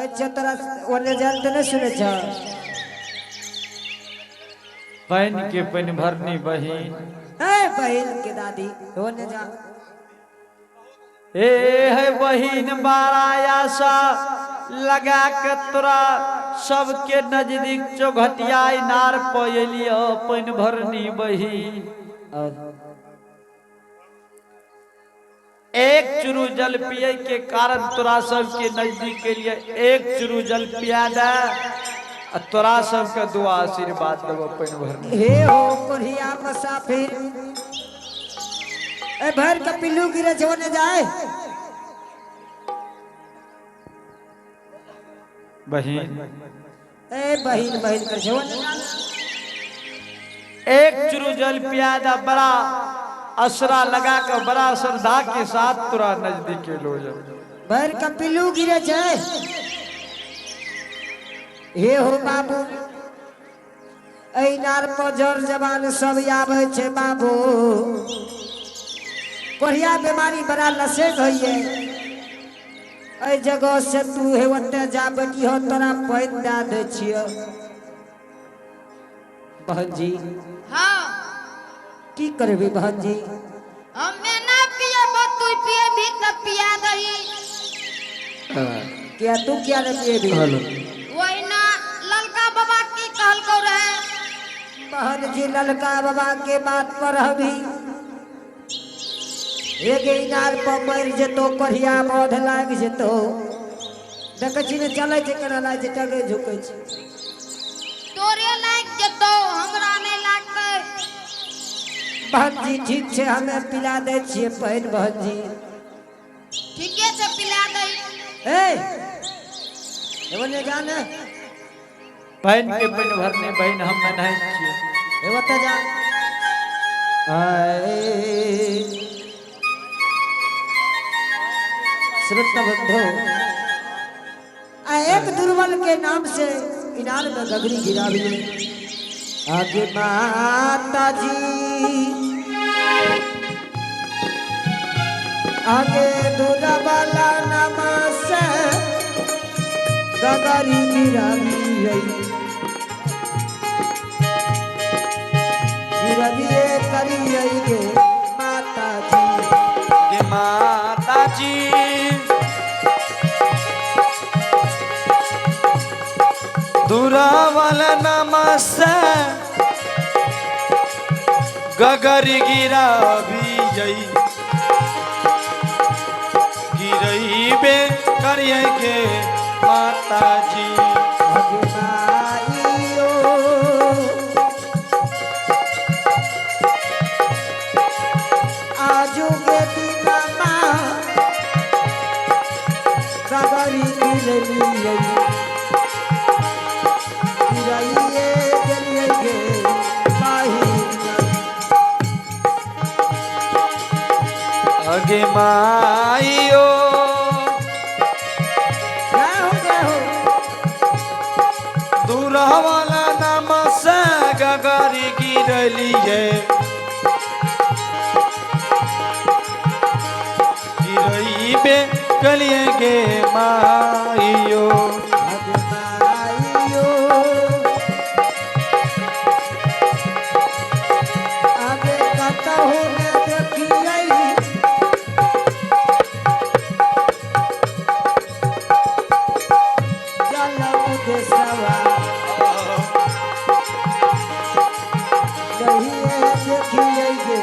कहै छियौ तोरा ओने जाल तऽ नहि सुनै छौ। पानि के पानि भरनी बहिन। ए बहिन के दादी ओने जा। ए है बहिन, बड़ा आशा लगा के तोरा सबके नजदीक चौघटिया इनार पर एलियो पानि भरनी बहिन। एक चुरू जल पिए के कारण तोरा सबके नजदीक के लिए एक चुरू जल पिया दे आ तोरा सबके दुआ आशीर्वाद देबो पानि भरनी। हे हो कोढ़िया मुसाफिर, ए भर के पिल्लू गिरे छै ओने जाए। बहिन। ए बहिन बहिन कर छै ओने जा। एक चुरू जल पिया दे, बड़ा असरा लगा के बड़ा श्रद्धा के साथ तोरा नजदीक लो जा। भर के पिल्लू गिरे छै। हे हो बाबू, इनार पर जर जवान सब आबै छै बाबू। कोढ़िया बीमारी बड़ा लसेक होइए। एहि जगह से तू हे ओते जा बेटी हो, तोरा पानि दए दै छियौ। बहन जी। हाँ। की करबी बहन जी? हमे ना पियब, तू पियबी तऽ पिया दही। किया तू किया नहीं पिएबी? वही ना ललका बाबा की कहलकौ रहे। बहन जी, ललका बाबा के बात पर हबी। एक इनार पर मरि जेतो, कोढ़िया बध लागि जेतो। देखै छी ने चलै छै केना लागै छै, टगे झुकै छै। तोरे लागि जेतौ, हमरा नहि लागतै। बहन जी ठीक छै, हमे पिला दै छियै पानि बहन जी। ठीके छै, पिला दही। ए एगो ने जा ने। पानि के पानि भरने बहिन, हम नहीं छियै। एगो तऽ जा। आए श्रोता बंधु, आ एक दुर्बल के नाम से इनार में गगरी गिरावी। आगे माता जी, आगे दुर्बल नाम से गगरी गिरावी, गिरविए करिए गे माता जी। गे माता जी, दुरावल नमस्ते गगर गिराबी जई गिरईबे करिए गे माता जी। आगे माइयो, आजू के दिनमा गगरी गिरलियै, गिरइए गेलियै गे माहिया। अगे माइयो, जय हो, जय हो। दुरावल नमस्ते गगरी गिरलिए गिरईबे करिए गे माइयो। आगे माइयो, आगे कतहु ने देखियै जल उदेसवा, नहिए देखियै गे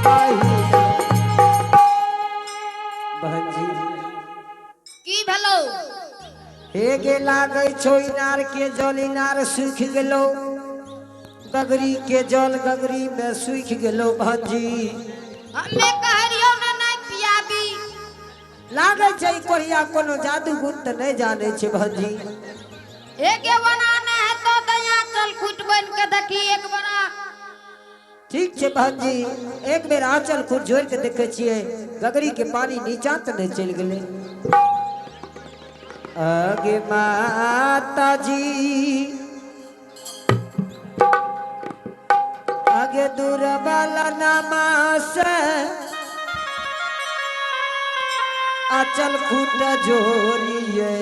माहिया। बहन जी। की भेलौ? हे गे, लागै छौ इनार के जल इनार सूखि गेलौ, गगरी के जल गगरी में सूखि गेलौ बहन जी। हमे कहलियौ ने नहि पियाबी। लागै छै ई कोढ़िया कोनो जादू गुण तऽ नहि जानै छै बहन जी। हे गे, ओना नहि हेतौ तऽ यहाँ चल खुट बनि के देखी एक बड़ा। ठीक छै बहन जी, एक बेर आंचल खुट जोड़ि के देखै छियै, गगरी के पानी नीचा तऽ नहि चलि गेलै। आगे माता जी, आगे दूर वाला नामा से अचल खूट जोड़िए।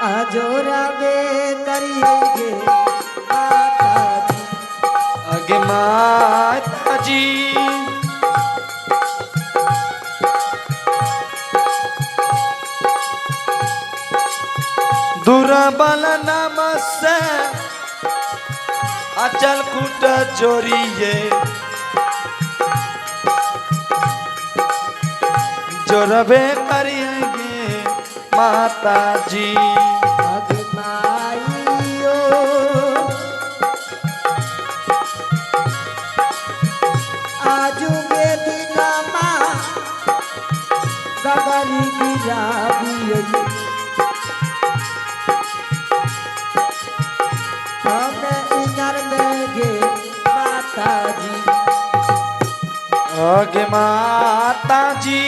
अजोरा बे करिए गे माता जी। अगे माता जी। दुर्बल नाम से अचल खूट जोरिए, जोरबे करिएगे माता जी। अग माइयो आजू गे दिनमा गगरी गिराबियै, हमें इनर में गे माता जी। अगे माता जी।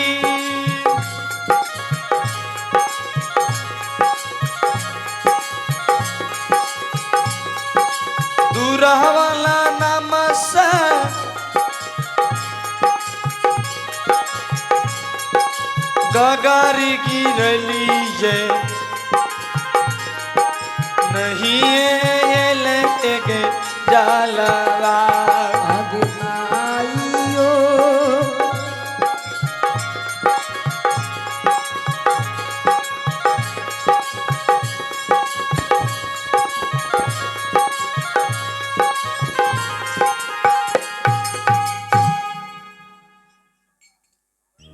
दूरवाला नाम से गगारी गिरलिए, नहीं एले गे जलवा। अग माइयो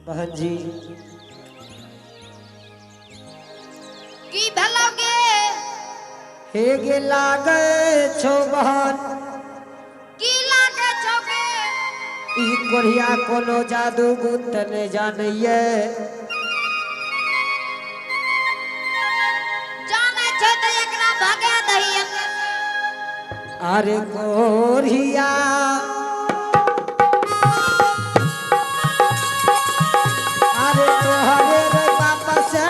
बहन जी। की भेलो गे? हे गे लागे छो बहन। की लागे छौ गे? ई कोढ़िया कोनो जादू गुण त नहि जानैये। जानै छै तऽ एकरा भगा दही एने से। अरे कोढ़िया, अरे तोहरे रे बापा से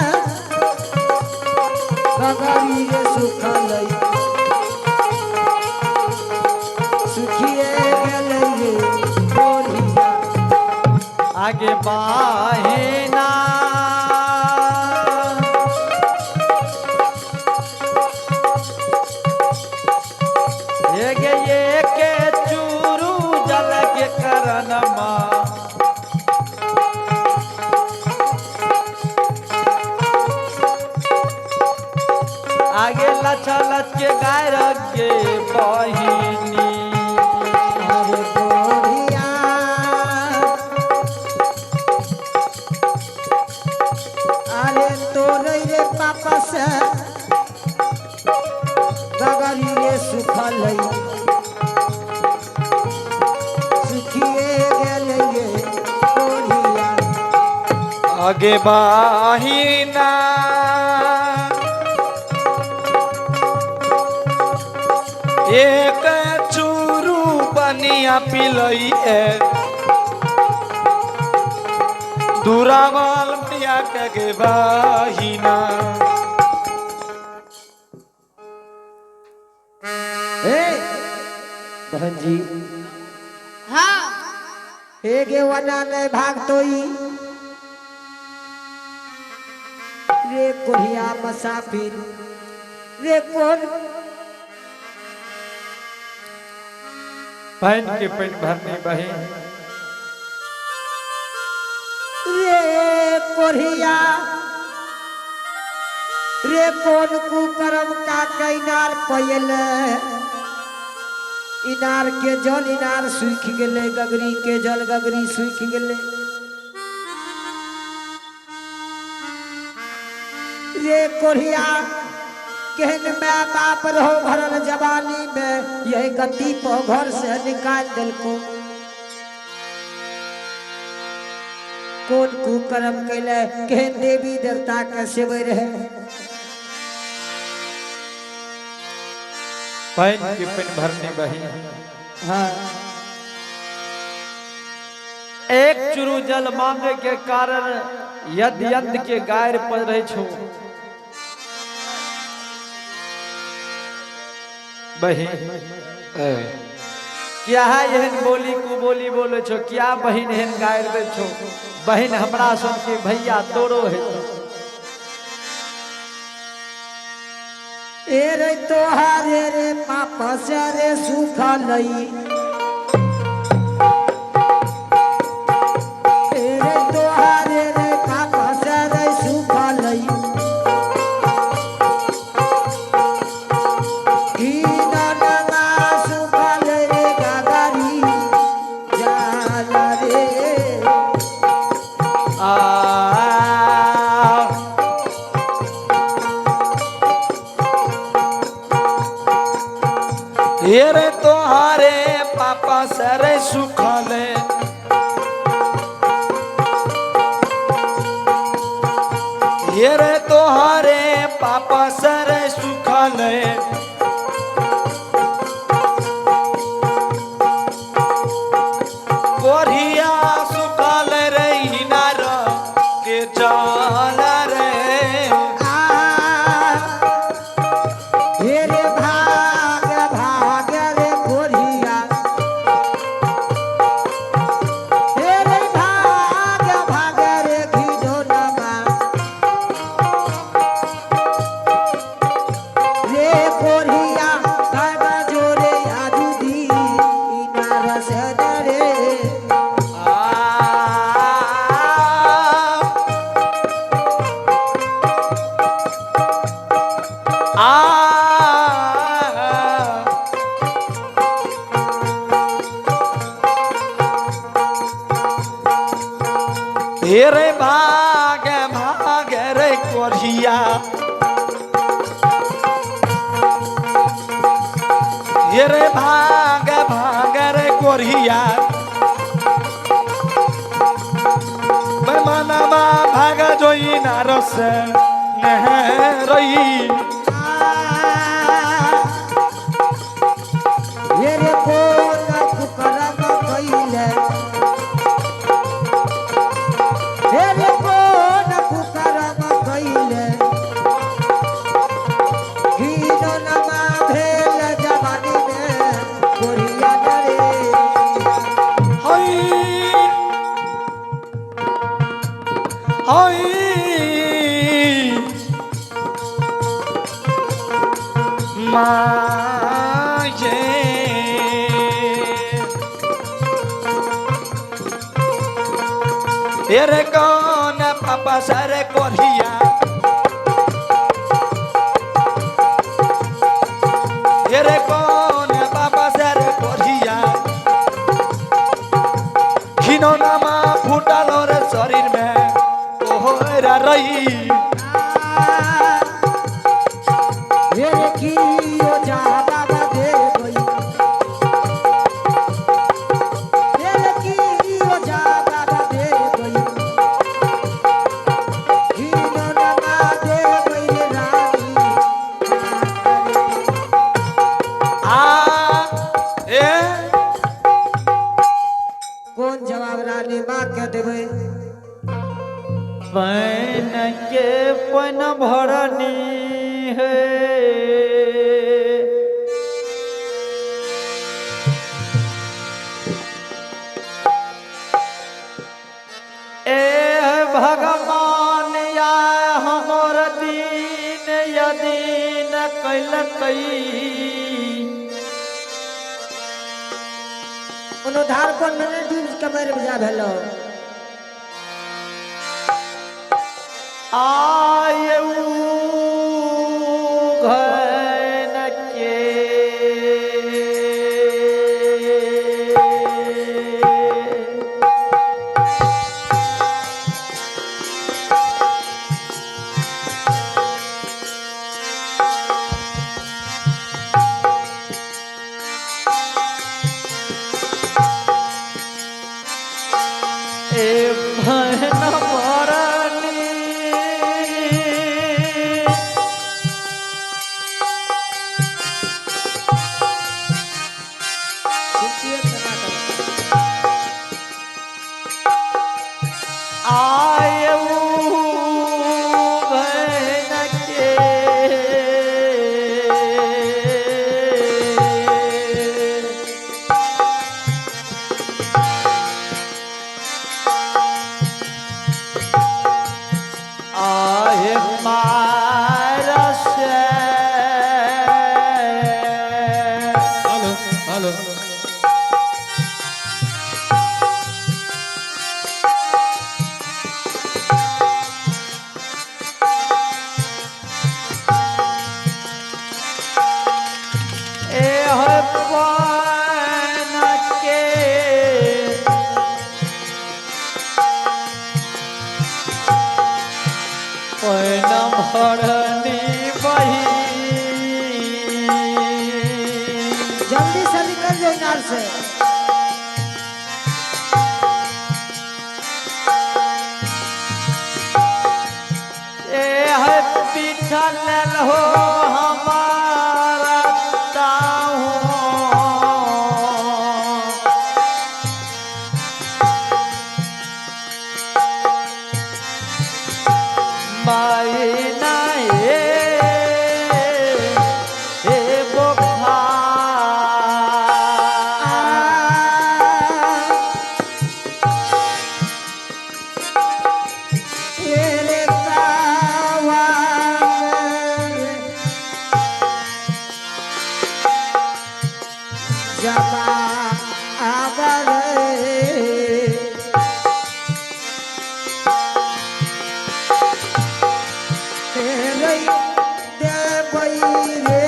गगरी रे सुखलै, सुखिए गेलै रे कोढ़िया। आगे बाहिना, एक एक चूरू जल के करणमा, आगे लछ लछ के गाय के बहिनी। अरे कोढ़िया, अरे तोरे रे पापा से गगरी रे सुखलै, सुखिए गेलै रे कोढ़िया। आगे बाहिना, एक चूरू बनिया पिलई है, दुरावाल मिया के बाहिना। ए बहन जी। हाँ। हे गे वना नहीं भाग तोई रे कोढ़िया मुसाफिर रे, कौन बहन के पेट भरनी बहिन। रे कोढ़िया रे, कौन कुकर्म का कैनार पयल, इनार के जल इनार सूख गेलै, गगरी के जल गगरी सूख गेलै। रे कोढ़िया, केहन my बाप रहो, भरल जवानी में यही गति पर घर से निकाल देलको। कौन कुकर्म कैले, केहन देवी देवता के सेवे रहे? बहन के पेट भरनी बहिन। हाँ। एक चुरू जल मांगे के कारण यद यद के गायर पर रहे छो बहिन। क्या है एहन बोली कु बोली बोले छो? क्या बहिन एहन गायर दे छो बहिन? हमरा सन के भैया तोरो है। ए रे तोहारे रे पाप से रे सुख लई। ए रे तोहारे रे पाप से रे सुख लई। घिनौना सुख लई रे गागारी जाल रे। आ हे रे तोहारे पापा सरे सुखले। हे रे तोहारे पापा सरे सुखले। कोरिया सुखल रे इनार के जल रे। आ हे रे भाग भाग रे कोरिया, हे रे भाग भाग रे घिनौना रे कोरिया, काना जोरे आजुदी इनार से रे। आ आ हे रे भाग भाग रे कोरिया, हे रे भाग भाग रे कोरिया, बेमानमा भाग जोई नारस नहरई। हे रे कोन कुकरम कइले, हे रे कोन कुकरम कइले, घिनौना भेल जवानी में कोरिया रे। हई हई माये रे कौन पापा सर कोरिया, रे कौन पापा सर कोरिया, खिनौना मा फूटल रे शरीर में ओहरा रही। हे रे कियो जा बाबा दे गई, हे रे कियो जा बाबा दे गई, घिनौना दे गई रे रानी। आ ए कोन जवाब रानी माँ के देबै? पैन के पैन भरनी है, ए भगवान या हमर दीन यदि न कैलकै। कोनो धार कोन में नहीं डूब के मर जा भेलो। आयु घन के ए भन मरनी आयु भन के आहे मार से पैन भरनी बही। जल्दी से निकल जाओ इनार से। ए है पीठा लेल हो हमारा ताहू। माई ना हे, हे बोखा। तेरे कावा जबा आबर तेरे देवई रे।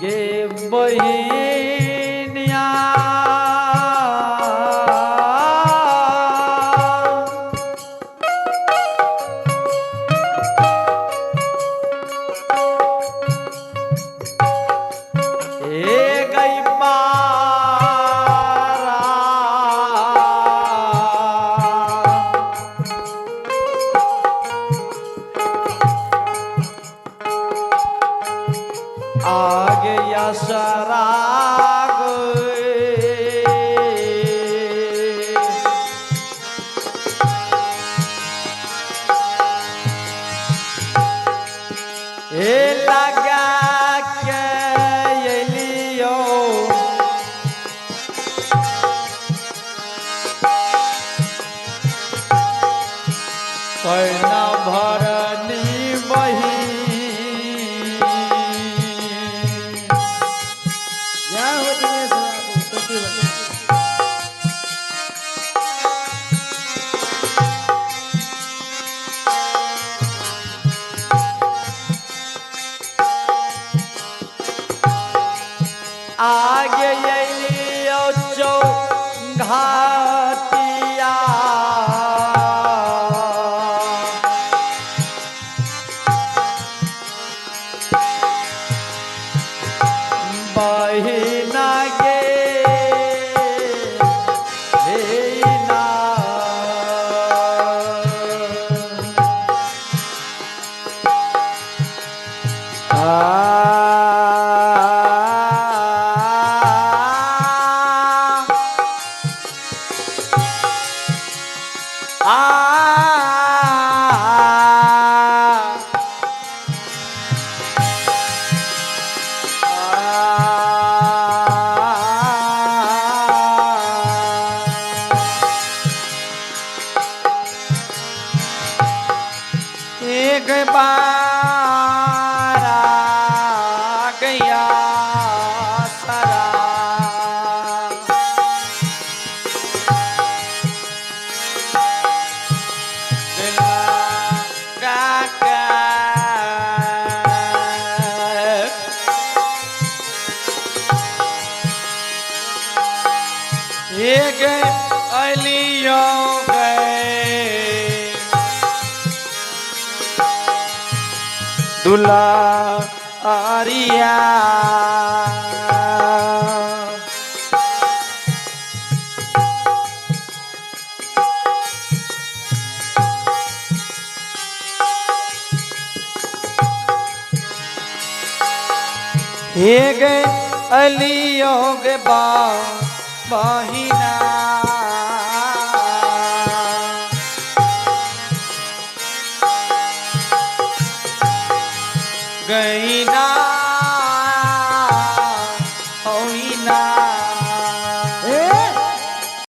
गे बहिनिया, ए गई पारा। आगे यसराग। ए लगा के एलियो पैना भरनी बही। जय हो दिनेश बाबू टोपी वाले। आगे अलियो चौ घाटिया। बहिना गे हे ना। एक बार आ गया सरा। एक अलियो गए दुलारिया। हे गए अलियोग बा बहिना। गईना।